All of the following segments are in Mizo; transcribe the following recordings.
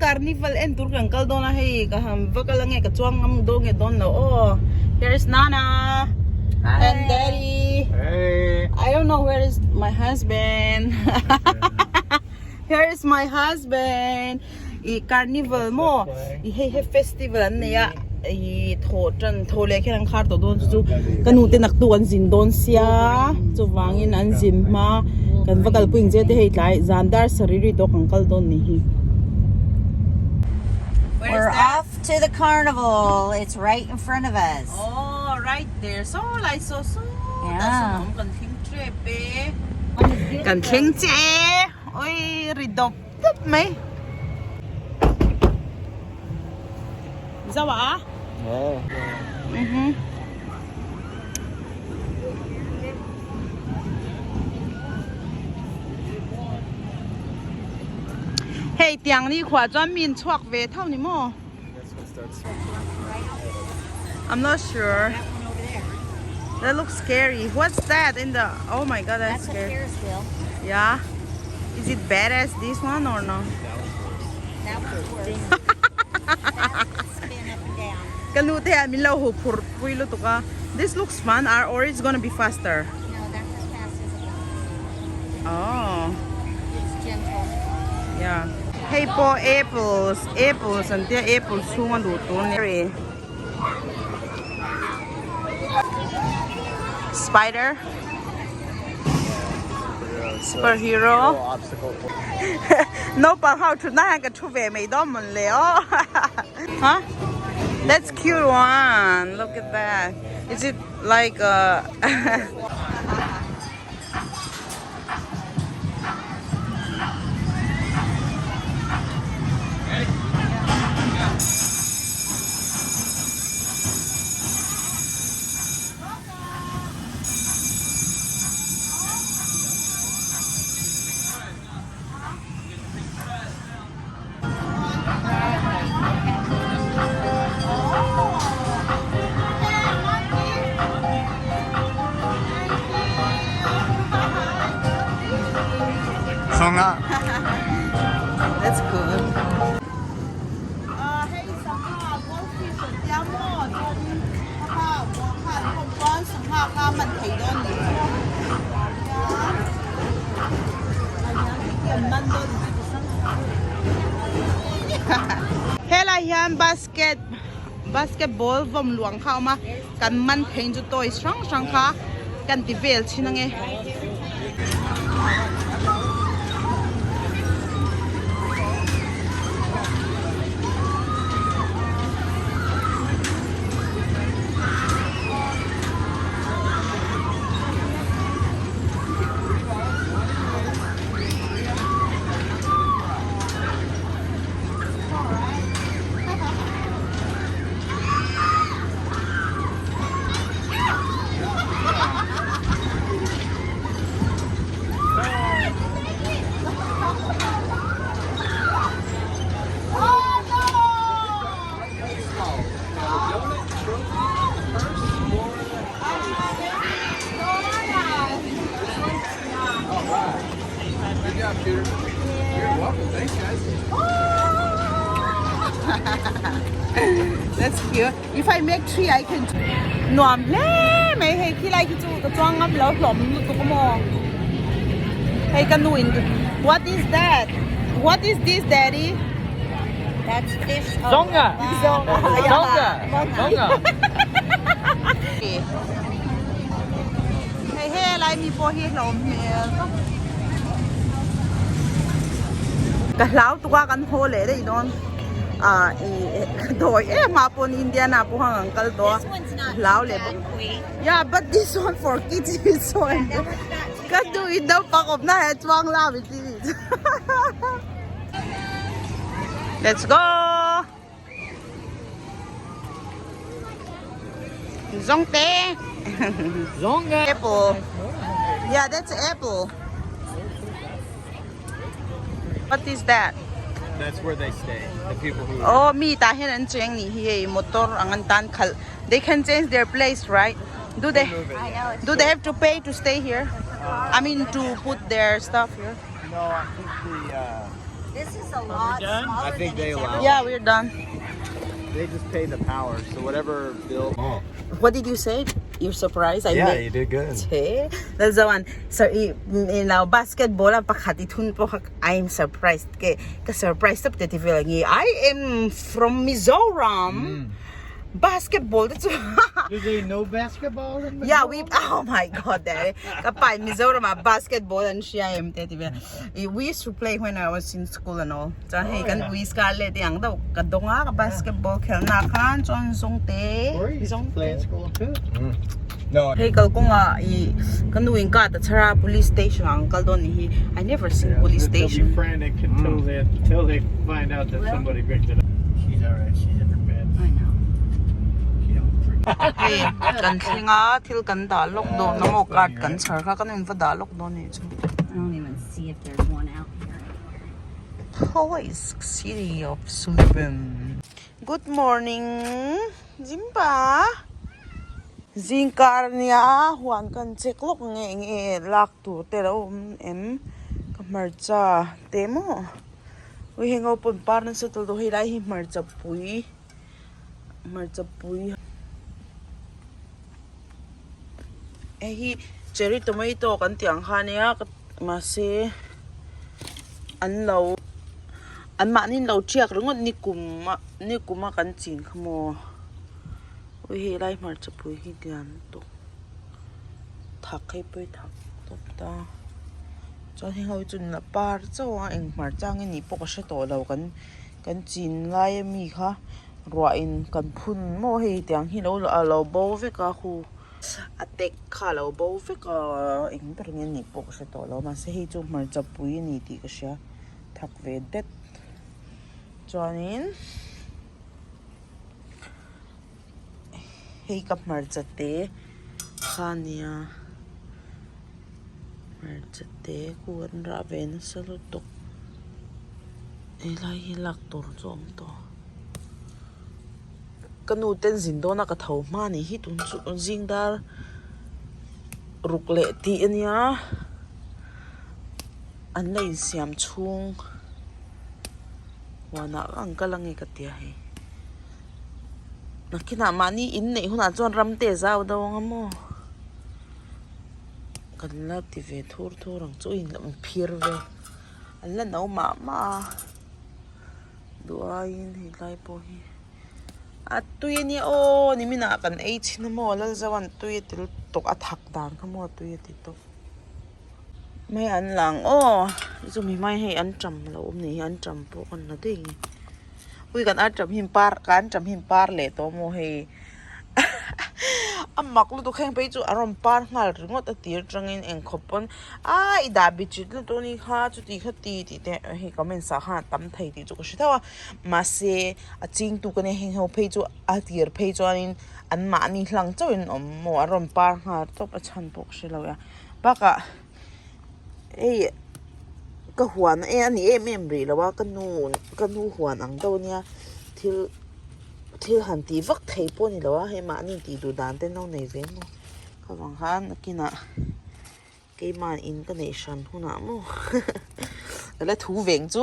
Carnival en tur kan kal dawn a hei ka han va kal ange ka chuang ngam dawn nge dawn lo aw here is Nana and Daddy Hey. I don't know where is my husband here is my husband i carnival maw i hei he festival an nei a i thaw tan thaw leh khian an khar tawh dawn chu chu ka nu te naktuk an zin dawn sia chuvangin an zin hma kan va kalpui ang che te hei tlai zan dar sarih ri tawh kan kal dawn ni hi. We're off to the carnival. It's right in front of us. Oh, right there. So lai so so. Yeah. Ta kan thleng tep e. Kan thleng che e. Oi ri dawp dawp mai. Zau a? Oh. Mhm. Hei tiang ni khua chuan min chhuak ve tho ni maw? I'm not sure. That looks scary. What's that in the Oh my god, that's, That's a scary. Ferris wheel. Yeah. Is it bad as this one or no? That one's worse. That one spin up and down. Ka nu te ah min lo hu phur pui lutuk a. This looks fun or or it's gonna be faster. No, that's as fast as it goes. Oh. It's gentle. Yeah. Hei pawh apples, apples an tia apple chhung a duh tur ni. Spider. Superhero. Naupang ho thutna hian ka thu ve mai dawn mawn le aw. Huh? That's cute one. Look at that. Is it like a Songa. That's good. Hei sangha goldfish an tia maw chuanin kha kha an awm chuan sangha kha a man thei dawn nih chu helai hian basket basketball vawm luang kha a awm a kan man thei chu toys hrang hrang kha kan ti vel thin ange. That's cute. If I make three, I can. Nuam hle mai hei khi lai khi chu ka chuang ngam lo hlawm lutuk maw. Hei ka nu in What is that? What is this daddy? That's fish. Zonga. Zonga. Zonga. Zonga. Hei he lai mi pawh hi hlawm hmel tawp. Ka hlau tuk a kan haw leh daih dawn ah ih ka dawi em a pawn Indiana pawh khan kan kal tawh a hlau leh bawk yeah but this one for kids is so ka duh in naupang awmna he chuang lam i ti nih chu let's go. Zongte. Zonga. Apple. Yeah, that's apple. What is that? That's where they stay. The people who. Oh, mi ta hian an cheng ni hi hei motor ang an tan khalh. They can change their place, right? Do they Move it, yeah. do they have to pay to stay here? I mean to put their stuff here. No, I think the. This is a lot smaller I think than they it's allow ever Yeah, we're done. They just pay the power, so whatever bill. Oh. What did you say? You're surprised I Yeah, made you did good. Che, that's the one. So, i, you know, basketball a pakhat i thun pawh kha I'm surprised ke ka surprise tawp te ti vel ang i I am from Mizoram. Basketball te chu Do they know basketball in Yeah, we oh my god daddy. Ka pa in Mizoram ah basketball an hria em te ti vel. We used to play when I was in school and all. Chuan hei kan ui Scarlett i ang deuh ka dawng a ka basketball khelhna khan chuan zawngte zawngte hei kalkawngah ih ka nu in car ta chhar a police station ah an kal dawn nih hi I never seen police station. Hei kan thleng a thil kan dah lawk dawn a maw card kan chhar kha ka nu in va dah lawk dawn nih chu. Police City of Sullivan. Good morning Zimpa Zingkar nia huan kan check lawk nge nge lak tur te lo awm em ka hmarcha te maw ui heng ho pawn par nasa tel tawh hei lai hi hmarcha pui hmarcha pui hei hi cherry tomato kan tih ang kha ania mahse an lo an mahni an lo tiak ringawt ni kum a ni kum a kan chin kha maw ui hei lai hmarcha pui hi lian lutuk thak hei pawh hi thak tawp ta chuan heng ho hi chu an la par chauh a eng hmarcha nge nih pawh ka hre tawh lo kan kan chin lai ami kha. Ruah in kan phun maw hei tiang hi lo a lo bo vek a khu a tek kha a lo bo vek a eng ber nge nih pawh ka hre tawh lo mahse hei chu hmarcha pui a ni tih ka hria thak ve det chuanin hei ka hmarcha te kha a nia hmarcha te khu an rah ve nasa lutuk helai hi lak tur chu a awm tawh. Ka nu ten zin dawn a ka tho hma ni hi tun chu zing dar ruk leh tih a nia an la insiam chhung huanah ka ang kal ange ka tia hei nakinah mahni in neih hunah chuan ram te a zau deuh ang a maw kan la ti ve thur thur ang chu in phir vel an la no mah mah a. Duh aiin helai pawh hi a tui a nia aw nimin ah kan ei chhin a maw Lalzaua'n tui a ti lutuk a thak dan kha maw tui a ti tawp mai an lang aw chumi hmai hei an ṭam lo awm ni hi an ṭam pawh kan la daih nge ui kan ar ṭam hi par kan ṭam hi par leh tawh maw hei. A mak lutuk heng phei chu a rawn par nghal ringawt a tir atangin engkhawp pawn a i dah bi chit lutuk a ni kha chuti kha ti tih te hei comments ah khan a tam thei tih chu ka hre theuh a mahse a chingtu ka nia heng ho phei chu a tir phei chuanin an mahni hlang chauhin an awm maw a rawn par nghal tawp a chhan pawh ka hre lo a bakah hei ka huan e a ni em em rih lo a ka nu ka nu huan ang deuh a nia thil. Thil han tih vak thei pawh a ni lo a, hei mahni tih duh dan te an lo nei ve maw khavang khan nakinah keimah in ka neih hran hunah maw ka la thu veng chu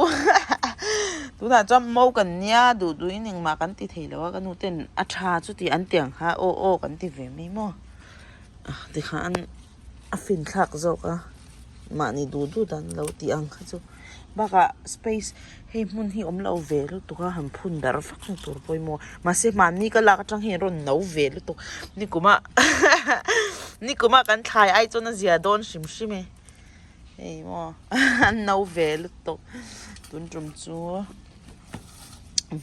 tunah chuan mo kan nia duh duhin engmah kan ti thei lo a ka nu ten a tha chu tih an ti ang kha aw aw kan ti ve mai maw tikhan a fin thlak zawk a mahni duh duh dan lo tih ang kha chu bakah space hei hmun hi awm lo ve lutuk a han phun darh vak na tur pawimawh mahse mahni ka lak atang hian rawn no ve lutuk nikuma nikuma kan thlai ai chuan a zia dawn hrim hrim e hei maw an no ve lutuk tun tum chu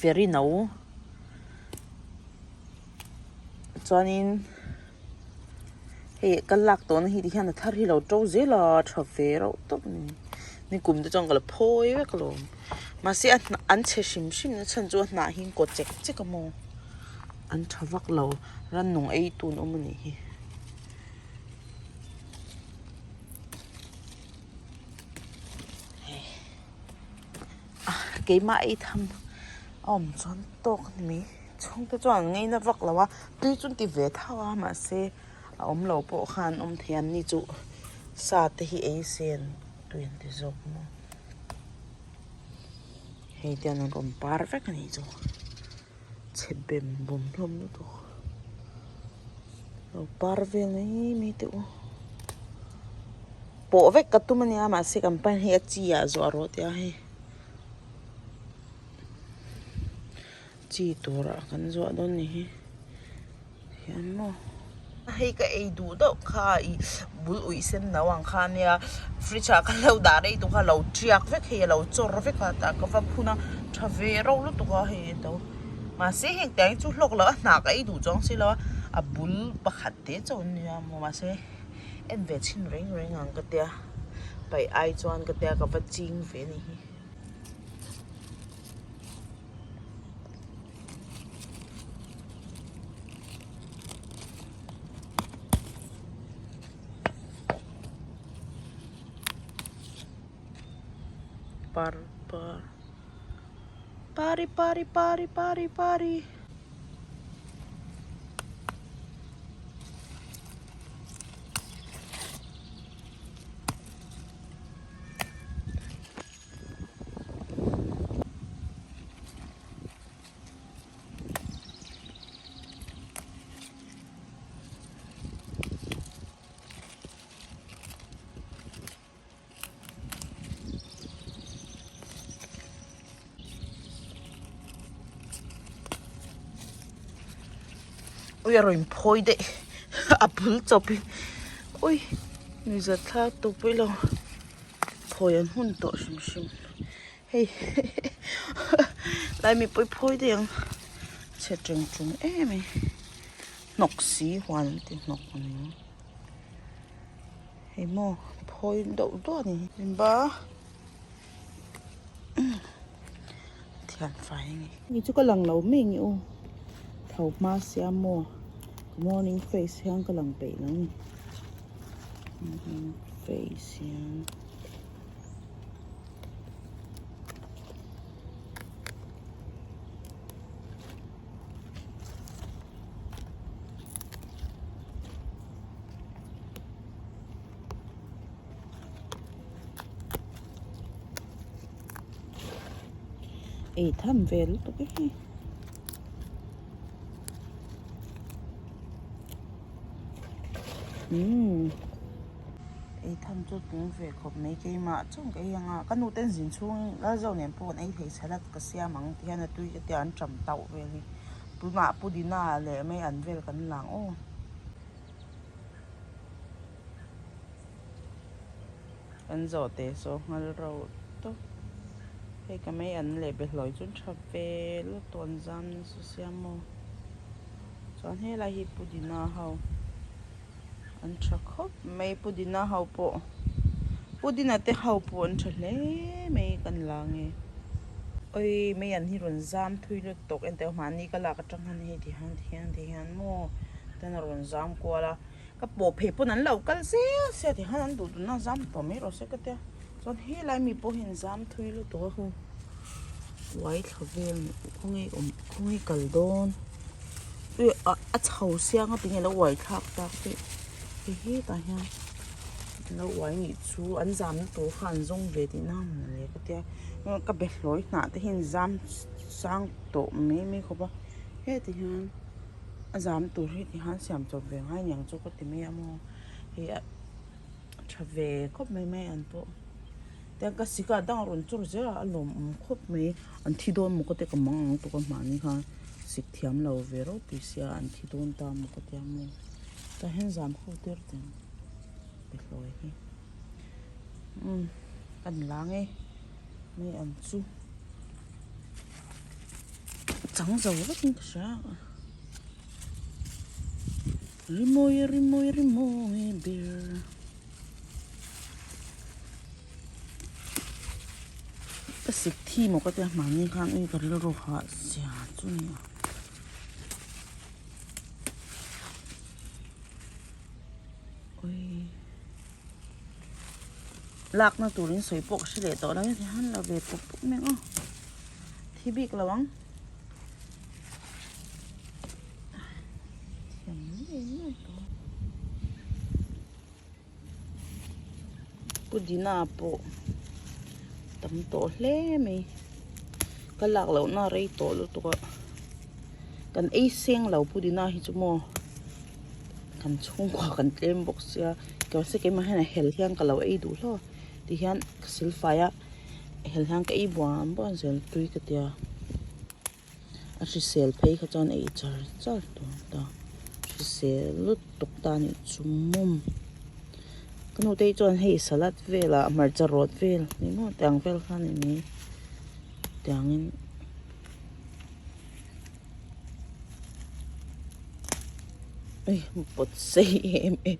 very no chuanin. Hei ka lak tawhna hi ti hian a thar hi lo to zel a tha ve reuh tawp a ni ni kum te chuan ka la phawi vek alawm mahse a hnah an chhe hrim hrim na chhan chu a hnah hi an kaw chek chek a maw an tha vak lo rannung ei tun awm a nih hi. Keimah ei tham a awm chuan tawk a ni mai chhungte chuan an ngaina vak lo a tui chu an ti ve thauh a mahse a awm lo pawh khan an awm thei a ni chu sa te hi ei se an tui an ti zawk maw. Hei te an rawn par vek a nih chu chhe bem bawm hlawm lutuk lo par vel mai mai teh u pawh vek ka tum a nia mahse kan pan hi a chi ah zuah rawh tih a hei chi turah kan zuah dawn ni hi. Hian maw hei ka ei duh deuh kha ih bul uih sen no ang kha ania fridge ah ka lo dah rei tawh kha a lo tiak vek hei a lo chawr vek a tah ka va phun a tha ve reuh lutuk a hei to mahse heng tiang hi chu hlawk loh a hnah ka ei duh chuang si lo a a bul pakhat te chauh ania maw mahse en ve chhin reng reng ang ka tia paih ai chuan ka tia ka va ching ve a ni hi. Par par pari pari pari pari pari. Ui a rawn phawi daih a bul chawpin ui nuihzat thlak tawp pawh ilo. Phawi an hun tawh hrim hrim hei lai mipui phawi daih ang chhe teng tung em mai hnawk si huan an ti hnawk a ni hei maw phawi deuh duah a ni ba thian fai a ni. Ni chu ka lang lo mai ang i aw tho hma sia maw morning face hian ka lang peih lo a ni. Face hian ei tham ve lutuk e hei. Umm ei tham chu tui ve khawp mai keimah chuan ka ei ang a ka nu ten zin chhung Lalzo nen pawh an ei thei salad ka siam ang ti hian a tui ka tia an tam tauh vel hi tunah pudina leh mai an vel kan lang aw. Kan zawh teh saw nghal rauh tawp hei ka mai an leh behlawi chu tha ve lutuk an zam nasa sia maw chuan helai hi pudina ho an tha khawp mai pudina ho pawh pudina te ho pawh an tha hle mai kan la nge oi mai an hi rawn zam thui lutuk enteh mahni ka lak atang hian hei ti hian ti hian ti hian maw ten a rawn zam kual a. Ka pawh phei pawn an lo kal zel sia ti khan an duh duhna zam tawh mai rawh se ka tia chuan helai mi pawh hian zam thui lutuk a hu uai thla vel khawnge awm khawnge kal dawn a chho siang a tinge lo uai thlak tak te hei hetah hian an lo uai nih chu an zamna tur kha an zawng ve tihna a ni le ka tia ka be hlawi hnah te hian zam sang tawh mai mai khawp a heti hian. A zam tur hi ti khan siam chawp ve ngai niang chu ka ti mai a maw hei a tha ve khawp mai mai an pawh tiang ka sik a dang a rawn chur zel a a lawmawm khawp mai an thi dawn maw ka tia ka mang ang tuk a mahni khan sik thiam lo ve ropui sia an thi dawn ta maw ka tia maw tah hian zam ho tir teh ang behlawi hi umm ka ni lang e mai ang chu. Chang zo vek in ka hria a rimawi rimawi rimawi ber ka sik thi maw ka tia hmani khan ui ka rilru hah zia chu nia. Lakna turin sawi pawh ka hre leh tawh lo e tihian la ve pawp pawp mai ang aw thi bik lo ang thiam ngei ngei tawh pudina pawh tam tawh hle mai. Ka lak loh na rei tawh lutuk a kan ei seng lo pudina hi chu maw kan chhungkua kan tlem bawk sia mahse keimah hian a hel hian ka lo ei duh hlauh a ti hian ka silfai a hel hian ka ei buan buan zel tui ka tia a hrisel phei kha chuan ei char char tur ta hrisel lutuk ta a nih chu mawm ka nu te hi chuan hei salad velah hmarcha rawt vel ni maw tiang vel kha a ni mai tiangin. Pawt sei em em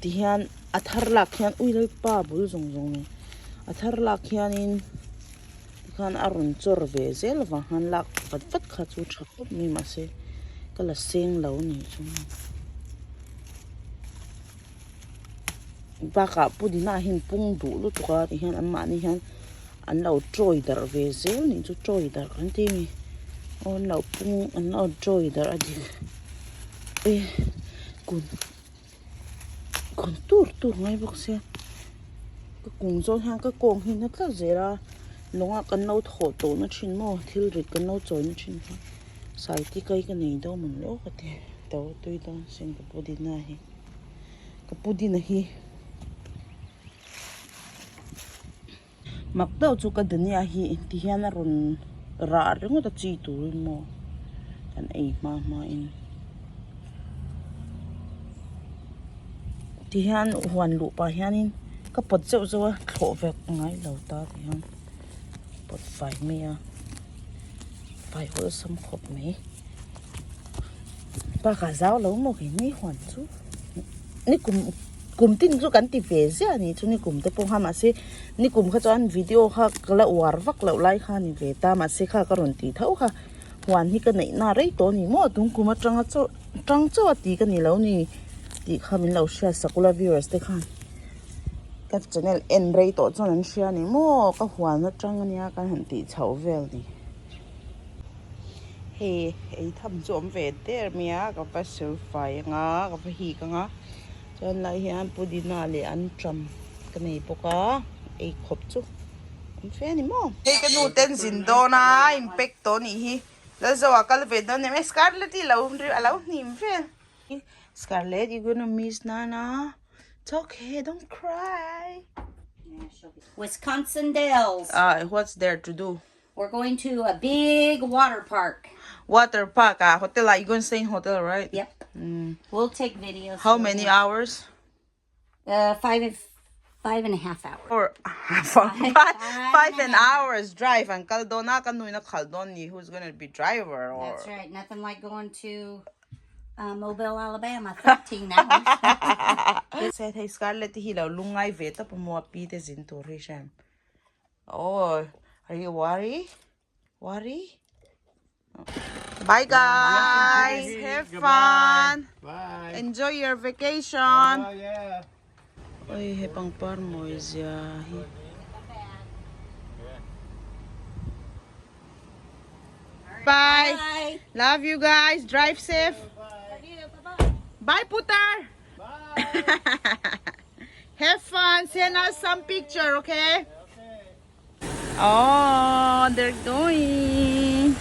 tihian a thar lak hian ui lalpa bul zawng zawng nei a thar lak hianin tikhan a rawn chawr ve zel avang khan lak vat vat kha chu tha khawp mai mahse ka la seng lo a nih chu bakah pudina hi an pung duh lutuk a tihian anmahni hian an lo chawi darh ve zel nih chu chawi darh kan ti a ni aw an lo pung an lo chawi darh a dik e kun kun tur tur mai bawk sia ka kung zawn hian ka kawng hi na tlat zel a lawng ah kan lo thawh tawh na thin maw thil rit kan lo chawi na thin kha sai te kai ka nei dawn mawn lawk a ti to tui dawn sin ka pudina hi ka pudina hi. Mak deuh chu ka dhania hi ti hian a rawn rah ringawt a chi turin maw kan ei hma hma in ti hian huan luh pah hianin ka pawt zeuh zeuh a thlawh vek ngai lo ta ti hian pawt fai mai a fai awlsam khawp mai bakah zau lo maw keini huan chu. Ni kum kum tin chu kan ti ve ziah a ni chu ni kum te pawh kha mahse ni kum kha chuan video kha ka la uar vak loh lai kha a ni ve ta mahse kha ka rawn tih tho kha huan hi ka neih na rei tawh a ni maw tung kum atanga chaw tang chaw a ti ka ni lo ni tih kha min lo hriat sak ula viewers te khan ka channel en rei tawh chuan an hria a ni maw ka huan atang ania kan han tih chhoh vel ni. Hei ei tham chu awm ve der mai a ka va sil fai anga ka va hik anga chuan lai hian pudina leh anṭam ka nei bawk a ei khawp chu awm fe a ni maw. Hei ka nu ten zin dawn a in pack tawh a nih hi Lalzoa kal ve dawn em e Scarlett i lo a lo hnim vel Scarlett you gonna miss Nana it's okay don't cry. Wisconsin Dells. Ah what's there to do? We're going to a big water park. Water park ah hotel ah you going to stay in hotel right? Yep. Mm. We'll take videos. How many hours? Uh, five five and a half hours. Or five, five, five and hours drive and kal dawn a ka nuin a khal dawn ni who's gonna be driver or That's right. Nothing like going to uh, Mobile, Alabama, 13 hours. Said hei Scarlett hi lo lungai ve ta pamua pi te zin tur hi hram. Oh, are you worry? Worry? Bye guys. Have fun. Bye. Enjoy your vacation. Oh yeah. Oi, he pangpar mawi zia hi. Bye. Bye. Love you guys. Drive safe. Love you. Bye-bye. Bye, Putar. Bye. Have fun. Send us some picture, okay? Oh, they're going.